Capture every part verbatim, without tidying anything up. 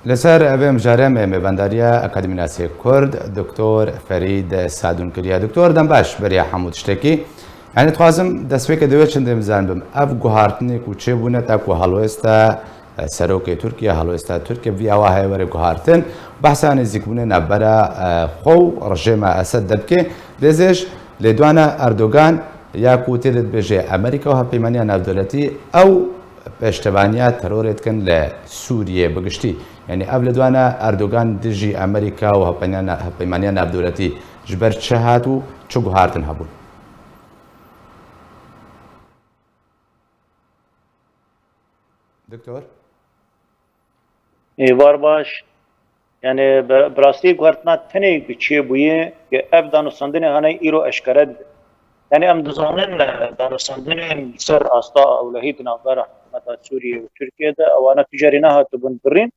Li ser evê mijarê me mêvendariya Akademî Nasê Kurd, Doktor Ferîd Sadûn kiriye. Doktor, dem baş beriya hemû tiştekî. Yani dixwazim destpêkê di wê çendê bizanibim. Ev guhartinê ku çêbûne ta ku helwêsta, e, serokê Tirkiye, helwêsta Tirkiye vî awa heye were guhartin. Behsa nêzîkbûnê navbera, e, xwe û rejêma Esed de bike. Dê zêş lêdwana Erdogan ya ku tê de dibêje Amerîka û Hevpeymaniya Navdewletî ew pêştevaniya terorê dikin li Sûriyê bi giştî. Yanî ev lêdwana Erdogan dijî Amerîka û Hevpeymaniya, Hevpeymaniya Navdewletî ji ber çi hat û çi guhartin hebûn? Doktor? Êvar baş. Yani bi, bi rastî guhertina tenê ku çêbûye, ku ev danûstandinê hane îro eşkere dibe. Yani em dizanin, e, danûstandinên ser asta ewlehî di navbera hikûmeta Sûriyê û Tirkiye de, ewana tu carî nehatibûn birîn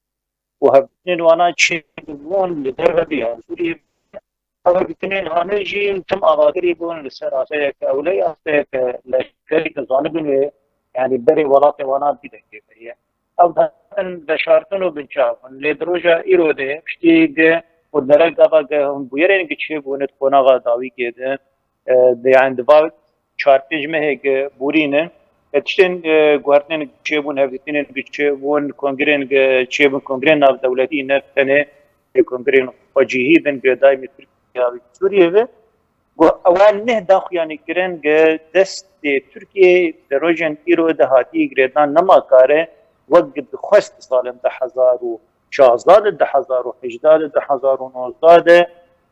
û hevdîtinên wana çêbûn li derve bî ya Sûriyê. Ew hevdîtinên hane jî tim avatirî bûn li ser asteyeke ewlehî, asteyeke leşkerî, tu zanibûn wê, yani berê welatê wana bî dengê vê ye. Ew dihatin veşartin û binçavbûn. Lê di roja îro de piştî gi û derek gava gi hûn bûyerên gi çêbûne di qonaxa dawî kê de, e, de, yani di va çar pênc mehê gi borîne, e, tiştên, e, guhertinên gi çêbûn, hevdîtinên gi çêbûn, kongrên gi çêbûn, kongrên navdewletî ne tenê, e, kongrên xwecihî din girêdayî me Tirkiye û Sûriye ve. Got, ewa neh daxuyanî kirin gi destê Tirkiyê di rojên îro de hatiye girêdan nema kare wek dixwest di salên du hezar û şazda de, du hezar û hejda de, du hezar û nozda de,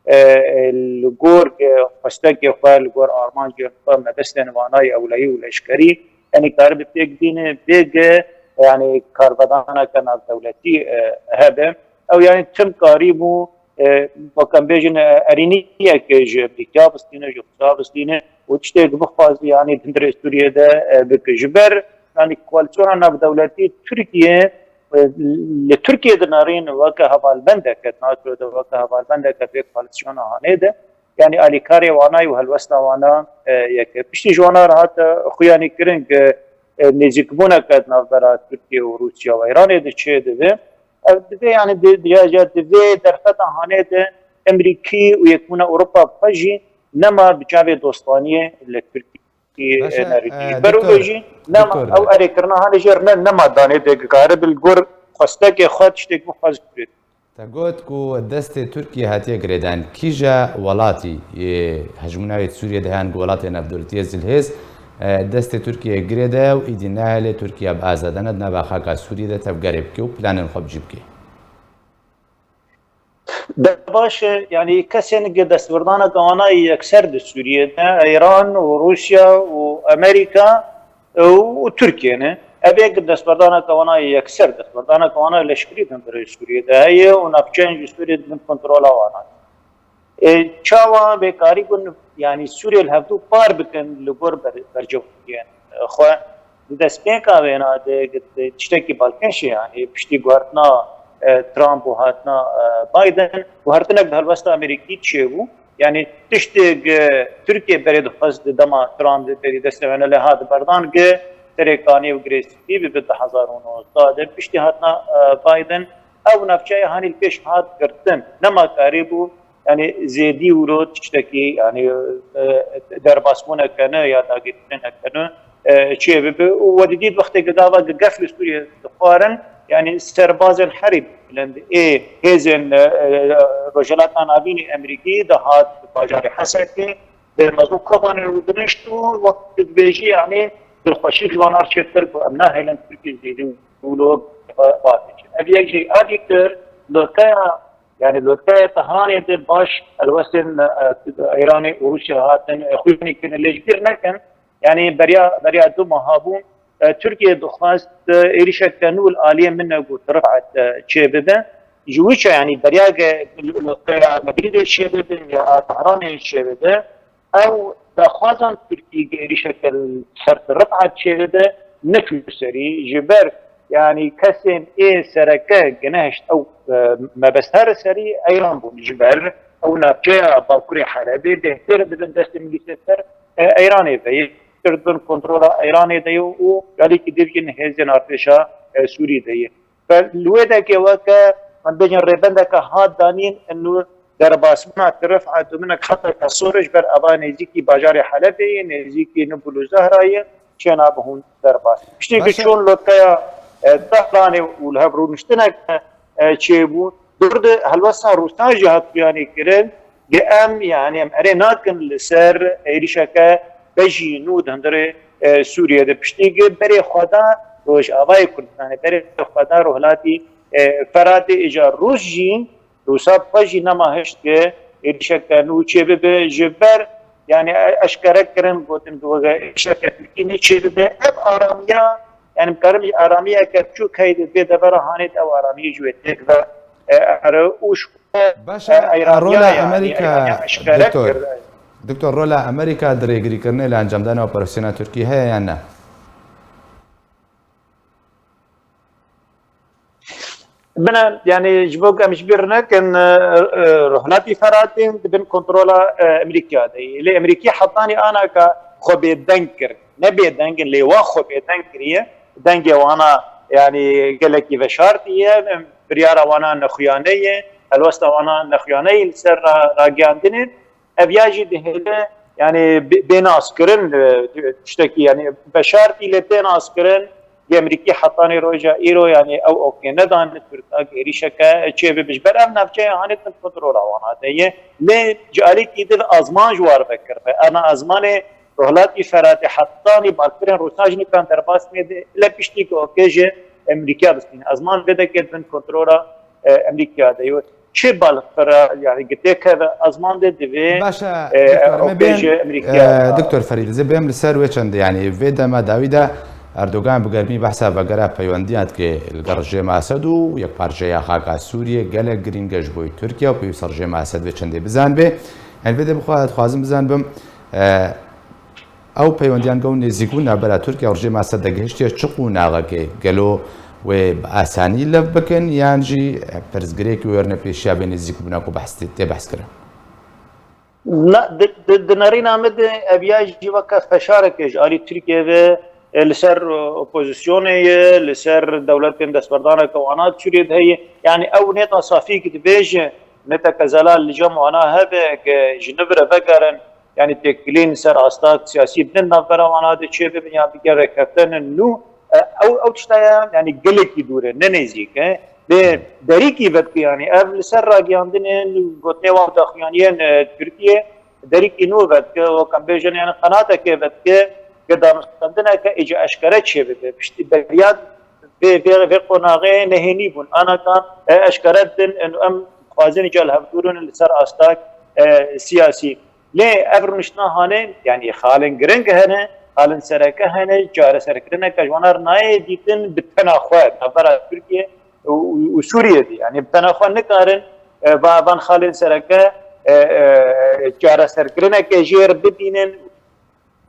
e, e, li gor, e, xwestekê xwe, li gor armancên xwe, mebestên wanayê ewlehî û leşkerî, yanî karibe pêk bîne, bêge, yanî karvedaneke navdewletî, e, hebe. Ew yanî tim karîbû, e, wek em bêjin, e, erîniyeke ji Amerîkaya bistîne, ji Rûsya bistîne û tiştê ku bixwazî, yanî di hundirê Sûriyê de, e, bike. Ji ber, yanî koalîsyona navdewletî Tirkiye, e, li Tirkiye dinarîn weke hevalbendeke NATO de, weke hevalbendeke vê koalîsyona hanê de, yanî alîkarê wana û helwesta wana, e, yek e. Piştî ji wana re hate xuyanî kirin ku, e, nêzîkbûneke di navbera Tirkiye û Rûsya û Îranê de çêdibe. Ev divê, yani di, di, ya, ya di vê derfeta hanê de Emerîkî û Yekbûna Ewropa bi xwe jî nema bi çavê dostaniyê li Tirkiyê, Baş e, e, nerîtî. E, Berobe doktor, jî nema doktor. Ew erêkirina hanê jê re ne, nema danê de, karibe li gor xwestekê xwe tiştêk bixwaz kurê. Te got ku destê Tirkiyê hatiye girêdan. Kîja welatî yê hejmûna wê di Sûriyê de hene ku welatê navdewletî yê zilhêz, e, destê Tirkiyê girêde û îdî nahêle Tirkiye bi azadane di nava xaka Sûriyê de tevgerê bike û planên xwe bi cî bike? De baş e, yani kesên gi destbirdaneke wana yê yekser di Sûriyê de, Îran û Rûsya û Amerîka û, û Tirkiye ne. Ev yek destbirdaneke wana yê yekser, destbirdaneke wana leşkerî di hundirê Sûriyê de heye û navçeyên ji Sûriyê di bin kontrola wana. E, çawa bê karîbûn, yani Sûriyê li hevdû par bikin li gor ber-, bercewendiyên, e, xwe? Di destpêka wêna de, de tiştekî balkêş e, yani piştî guhertina, e, Trump û hatina, e, Biden, guhertinek bi helwesta Amerîkî çêbû. Yani tiştê, e, Tirkiye berê dixwest di dema Trump de berî destê wêne lê hat berdan, e, Serê Kanê û Girê Spî bi, bi du hezar û nozda de piştî hatina, e, Biden, ew navçeya hanî li pêş hat girtin. Nema karîbû, yani zêdî wilo tiştekî, yani, e, derbasbûneke ne ya dagirkirineke ne, e, çê bibe. Û we didît wextê ku gava ku gef li Sûriyê dixwarin, yani serbazên herî bilind ê hêzên, e, e, Rojhilata Navînê Amerîkî dihat bajarê Hesekê, bi mezin Kobanê û dinişt û wek dibêjî, yani dilxweşî ji wan re çêkir ku em nahêlin Tirkiye zêdî wilo bavêjin. Ev yek jî a dîtir, lokeya Yani li Tehranê de baş helwestên, e, Îranê û Rûsya hatin, e, xuyanî kirin lê ji bîr nekin. Yani beriya, beriya du meha bû, e, Tirkiye dixwest, e, êrîşeke nû li aliyê min e got Rifat, e, çêbibe. Ji wî çe yani beriya ge li, li Medrîdê çêbibe ya Tehranê çêbibe. Ew daxwazan Tirkî êrîşeke li ser Rifat çêbibe, neçû serî, ji ber, yanî kesên ê sereke ginehişt ew, e, mebest her serî Eyran bûn, ji ber ew navçeya Bakurê Helebê bêhtir dibin destê milîsê ser, e, Eyranê ve ye, bêhtir dibin kontrola Eyranê de ye û alîkî dî jî hêzên artêşa, e, Sûrî de ye. Ve li wê dekê weke em bêjin rêbendeke hat danîn, û derbasbûna tirif a dûminek xeteke sor ji ber ava nêzîkî bajarê Helebê ye, nêzîkî Nibul û Zehra ye, çênabe hûn derbas. Piştî ku çûn lotkeya, e, Tehranê û li hev rûniştineke, e, çêbû, dûr di helwesta Rûsan jî hat xuyanî kirin, ge em, yani em erê nakin li ser êrîşeke bejî nû di hundirê, e, Sûriyê de. Piştî ge berê xwe da Rojavayê Kurdistanê, berê xwe da Rojhilatî, e, Feratê, îca Rûs jî, Rûsa xwe jî nema hişt ke êrîşeke nû çêbibe ji ber, yani e-, eşkere kirin, gotin ku weke êrîşeke Tirkî nê çêbibe. Ev aramiya, yani em karin aramiya ke çû key de vê devera hanê de ew aramiyê ji wê têk ve, e, ere û ji xwe, Baş e, e, eyraniya, rola yani Amerîka, eyraniya eşkere doktor. Kir. Doktor, rola Amerîka di rêgirîkirinê li encamdana operasyona Tirkî heye yan ne? Bine, yani ji bo em ji bîr nekin, e, e, Rojhilatî Feratê di bin kontrola, e, Amerîka de ye. Lê Amerîkî hetanî anaka xwe bêdeng kir. Ne bêdeng in, lê wa xwe bêdeng kiriye. Dengê wana, yani gelekî veşartî ye, biryara wana nexuyane ye, helwesta wana nexuyane ye li ser ra-, ragihandinê. Ev ya jî dihêle, yani bê-, bê naskirin, e, tiştekî, yani veşartî lê tê naskirin, yê Amerîkî hetanî roja îro, yani ew okê nedan, Tirka êrîşeke çê bibe. Ji ber ev navçeya hanê bin kontrola wana de ye. Lê ji alîkî din azman ji war vekirve. Ana azmanê Rojhilatî Feratê hetanî balkirên Rûsan jî nikan derbas nêde. Lê piştî ku okê ji Amerîka bistîne. Azman vê dekê bin kontrola, e, Amerîka de ye. Çi balqira, yani, gi têkeve ezman de divê, Baş e, e, doktor, me ew bêjin, bêje Amerîka. E, doktor Ferîd, ez ê bêm li ser wê çendê, yani, vê dema dawî de Erdogan bi germî behsa vegera peywendiyan dike li gel rejîma Esed û yekparçeya xaka Sûriyê gelek girîng e ji bo Tirkiye û pêwîst e rejîma Esed vê çendê bizanibê. Yani, vê de bixwe-, dixwazim bizanibim, e, Ew peywendiyan ku nêzîkbûn navbera Tirkiye û rejîma Esed de gihiştiye çi qonaxekê? Gelo wê bi asanî lev bikin yan jî pirsgirêkî wêrine pêşiya vê nêzîkbûna ku behs tê, tê behs kirin? Na, di, di, di nerîna min de ev ya jî weke feşarekê ji alî Tirkiye ve, e, li ser, e, opozisyonê ye, li ser dewletên destberdaneke wana Sûriyê de heye. Yani ew nêta safî ki dibêje, nêteke zelal li cem wana hebe, ke ji nû ve vegerin, yani têkilîn ser asta siyasî bidin navbera wana de çêbibin ya bigere rêkeftinên nû, e, ew, ew tişta ye, yani gelekî dûr e, ne nêzîk e. Lê derîkî vedike, yani ev li ser ragihandinên gotinê wan daxuyaniyên, e, Tirkiye, derîkî nû vedike, wek em bêjin, yani qenatekê vedike, ke danûstendineke êca eşkere çêbibe. Piştî beriya vê, vê, vê qonaxê nehênî bûn. Anaka, e, eşkere din, em, em dixwazin îca li hev dûrin li ser asta, e, siyasî. Lê ev rûniştina hane, yani xalên giring hene, xalên sereke hene, çareserkirineke ji wana re nayê dîtin bi tena xwe, navbera Tirkiye û, û, û Sûriyê de. Yani bi tena xwe nikarin, e, va-, van xalên sereke, e, e, çareserkirineke jê re bibînin.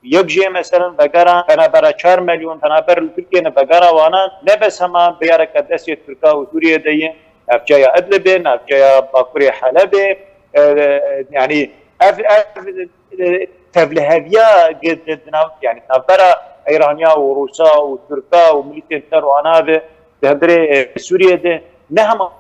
Yek jê, meselen, vegera penabera çar milyon, penaber li Tirkiye ne, vegera wana ne bes hema biyareke destê Tirka û Sûriyê de ye, navçeya Idlibê, navçeya Bakurê Helebê, e, e, yani ev, ev, e, tevliheviya gi-, di, di nav, yani navbera Îraniya û Rûsa û Tirka û milîtên ser wana ve di hundirê, e, Sûriyê de ne hema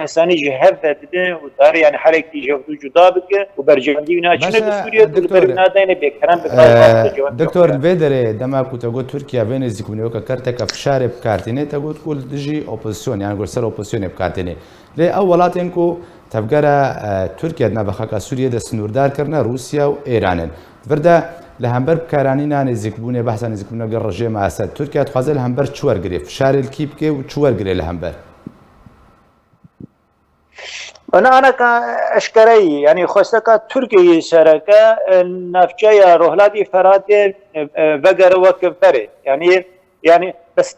insanî ji hev ve dide û dare, yani, helekî ji hev du cuda bike û berjewendî wîna çi ne bi Sûriyê û li ber wîna dayne bêkerem bi, e, vê derê dema ku te got Tirkiye vê nêzîkbûnê weke kerteke fişarê bi kar tîne, te got ku li dijî opozisyon, yani ku li ser opozisyonê bi kar tîne. Lê ew welatên ku tevgera, e, Tirkiye di nava xaka Sûriyê de sinûrdar kirine, Rûsya û Êran in. Vir de li hember bikaranîna nêzîkbûnê, behsa nêzîkbûnê gel rejêma Esed, Tirkiye dixwaze li hember çi wergirê, fişarê li kî bike û çi wergirê li hember? Ana anaka eşkere yî, yani xwesteka Tirkiyeyê sereke, e, navçeya Rohlatî Feratê, e, e, vegere weke berê. Yani, yani bes,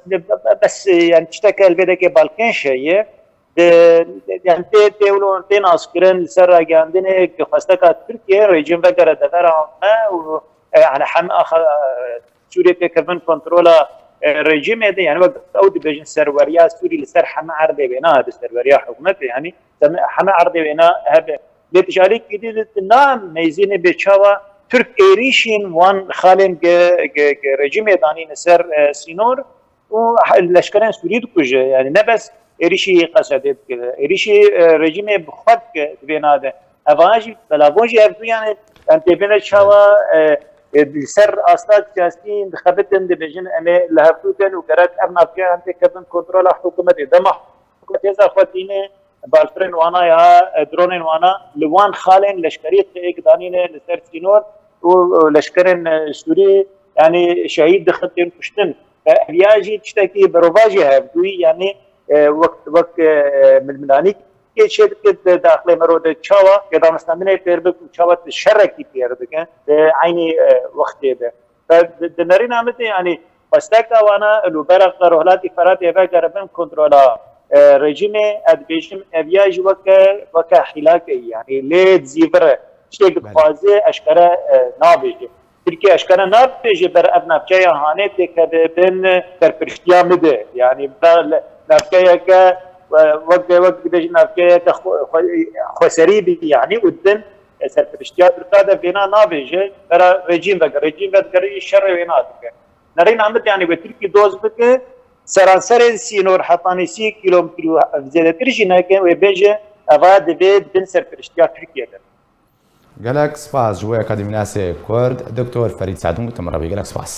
bes, yani tişteke li vê dekê balkêş heye. Di, yani tê, tê wilo tê naskirin li ser ragihandinê ki xwesteka Tirkiye rejîm vegere devera me û, e, yani heme axa, e, Sûriyê têkevin kontrola, e, rejîmê de, yani wek ew dibêjin serweriya Sûrî li ser heme erdê wêna hebe, serweriya hikûmetê, yani heme erdê wêna hebe. Lê tu ji alîkî dî di na meyzînê bê çawa Tirk êrîşên wan xalên ge, ge, ge rejîmê danîne ser, e, sînor û he-, leşkerên Sûrî dikuje. Yani ne bes êrişî Qesedê dike, êrişî e, rejîmê bi xwe dike di vêna de. Evan jî belavon jî hevdû yani em tê bêne çawa e, e, li ser asta siyasî dixebitin, dibêjin em ê li hevdû bin û gerek ev navçeya em tê kevin kontrola hikûmetê. Dema hikûmet hêza xwe tîne balfirên wana ya e, dronên wana li wan xalên leşkerî qeyek danîne li ser sînor û e, leşkerên e, Sûrî yani şehîd dixin, tên kuştin. E, ev ya jî tiştekî berovajî hevdûyî yani e, wek, wek e, milmilanî kê çê dike di daxilê mero de çawa ya danistandinê pêr bik û çawa tu şerekî pêr dike di eynî e, wextê de. Ve di, di nerîna min de yani xwesteka wana li ber rohlatî Feratê vegeribin kontrola e, rejîmê, ez dibêjim ev ya jî weke, weke hîlakê yani lê dizîvire. Tiştê ku Belê. dixwaze eşkere e, nabêje. Tirkiye eşkere nabêje ber ev navçeya hanê têkeve bin serpiriştiya min de. Yani ber navçeyeke e, wek de wek dibêjin navçeyeke xwe- xwe- xweserî bî yani û din e, serpiriştiya Tirka de vêna nabêje. Bera rejîm vege. Rejîm vedigerî şerê wêna dike. Nerîna min de yani wê Tirkî doz bike, seranserê sînor hetanî sî kîlometre û zêdetir jî neke, wê bêje eva divê bin serpiriştiya Tirkiye de. Gelek spas ji bo akademînasê Kurd, Doktor Ferîd Sedûn, tu min re bî. Gelek spas.